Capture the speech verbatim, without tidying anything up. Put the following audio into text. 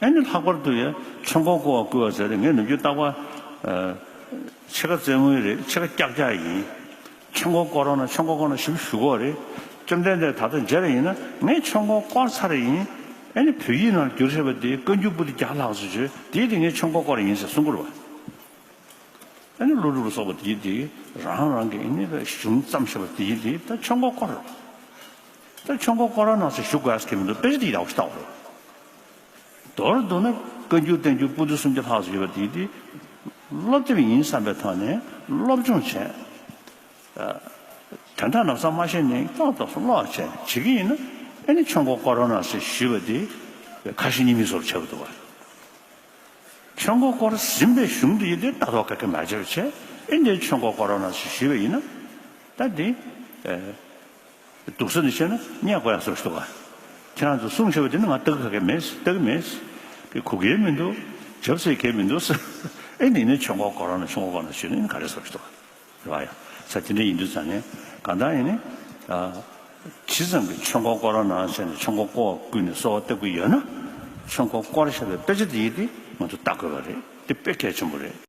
ཨ་ནི་ལྷག་པར་དུ་ཡང་ཆོས་འཁོར་བསྐོར་བ་བསྐུལ་བ་ཟེར་ཏེ། ངས་ནམ་རྒྱུན་རྟག་པར་ཨ་ཕྱེད་ཀ་རྩེད་མོ་རེད། ཕྱེད་ཀ་ཀྱག་ཀྱག་ཡིན། ཆོས་འཁོར་བསྐོར་རོགས་གནང་། ཆོས་འཁོར་བསྐོར་རོགས་གནང་ཞེ་པོ་ཞུ་གི་ཡོད་རེད། བཅོམ་ལྡན་འདས་ད་ལྟ་མཇལ་བ་ཡིན་ན་ངས་ཆོས་འཁོར་བསྐོར་ཚར་ཡིན། ཨ་ནི་བོད་ཡིག་ནང་བསྒྱུར་བཞག་པ་དེ་བཀའ་འགྱུར་པོ་ཏི་བརྒྱ་ལྷག་ཙམ་བྱོས་དེ་དེ་ངས་ཆོས་འཁོར་བསྐོར་ཡིན་ཟེར་གསུང་གི་རེད་བ། ཨ་ནི་ཀླུ་སྒྲུབ་ལ་སོགས་པ་དེ་དེ་རང་རང་གི་ཨ་ནི་གཞུང་བརྩམས་བཞག་པ་དེ་དེ་ད་ཆོས་འཁོར་བསྐོར་རོགས། ད་ཆོས་འཁོར་བསྐོར་རོགས་གནང་ཟེར་ཞུ་དགོས་ཟེར་གྱི་མི་འདུག་དཔེ་ཆ་དེ་ཡག་པོ་ཞིག་ལྟ་དགོས་རེད། མདོར་བསྡུ་ན་བཀའ་འགྱུར་བསྟན་འགྱུར་པོ་ཏི་སུམ་བརྒྱ་ལྷག་ཙམ་ཡོད་པ་དེ་དེ་སློབ་དེབ་ཡིན་བསམ་པའི་ཐོག་ནས་སློབ་སྦྱོང་བྱས། དོན་དག་ལམ་སང་མ་ཤེས་ནས་ཏོག་ཏོག་ཙམ་ཀློག་བྱས་བྱེད་ཀྱི་ཡིན་ན། ཨ་ནི་ཆོས་འཁོར་བསྐོར་རོགས་གནང་ཟེར་ཞུས་པ་དེ་ཁ་ཞེ་གཉིས་མེད་བཟོ་འདྲ་ཆགས་ཀྱི་འདུག་བ། ཆོས་འཁོར་བསྐོར་ཟིན་པའི་གཞུང་དེ་ཡིན་དེ་ལྟ་རྟོག་ག་གེ་མ་བྱས་པ་བྱས། ཨ་ནི་ཆོས་འཁོར་བསྐོར་རོགས་གནང་ཟེར་ཞུས་པ་ཡིན་ན། ད་དེ་ཨ་སྡུག་ས་ནས་བཤད་ན་སྙད་དགོས་ཡག་བཟོ་འདྲ་ཞིག་འདུག་བ། ཁྱེད་རང་ཚོ་གསུང་བཞག་པ་དེ་ནི་ང་ལྟ་གི་ག་གེ་མེད། ལྟ་གི་མེད། གི་གོ་གི་མི་འདུག་བྱེད་ས་གང་ཡང་མི་འདུག་ཟེར། ཨ་ནི་ནི་ཆོས་འཁོར་བསྐོར་རོགས་གནང་། ཆོས་འཁོར་བསྐོར་རོགས་གནང་ཞུས་ན་ཨ་ནི་ག་རེ་བཟོ་འདྲ་ཞིག་འདུག་བ། རེད་བ་ཡ། ས་དེ་འདྲ་ཡིན་དུས་ཙང་ནས་གང་ལྟར་ཡིན་ནི། ཨ་ཇི་ཙམ་གྱིས་ཆོས་འཁོར་བསྐོར་རོགས་གནང་ཟེར་ནས་ཆོས་འཁོར་བསྐོར་བ་བསྐུལ་ནས་གསོལ་བ་བཏབ་ཀྱི་ཡོད་ན། ཆོས་འཁོར་བསྐོར་བཞག་པའི་དཔེ་ཆ་དེ་ཡིན་དེ་ང་ཚོ་ལྟ་དགོས་པ་རེད། དེ་དཔེ་གལ་ཆེན་པོ་རེད།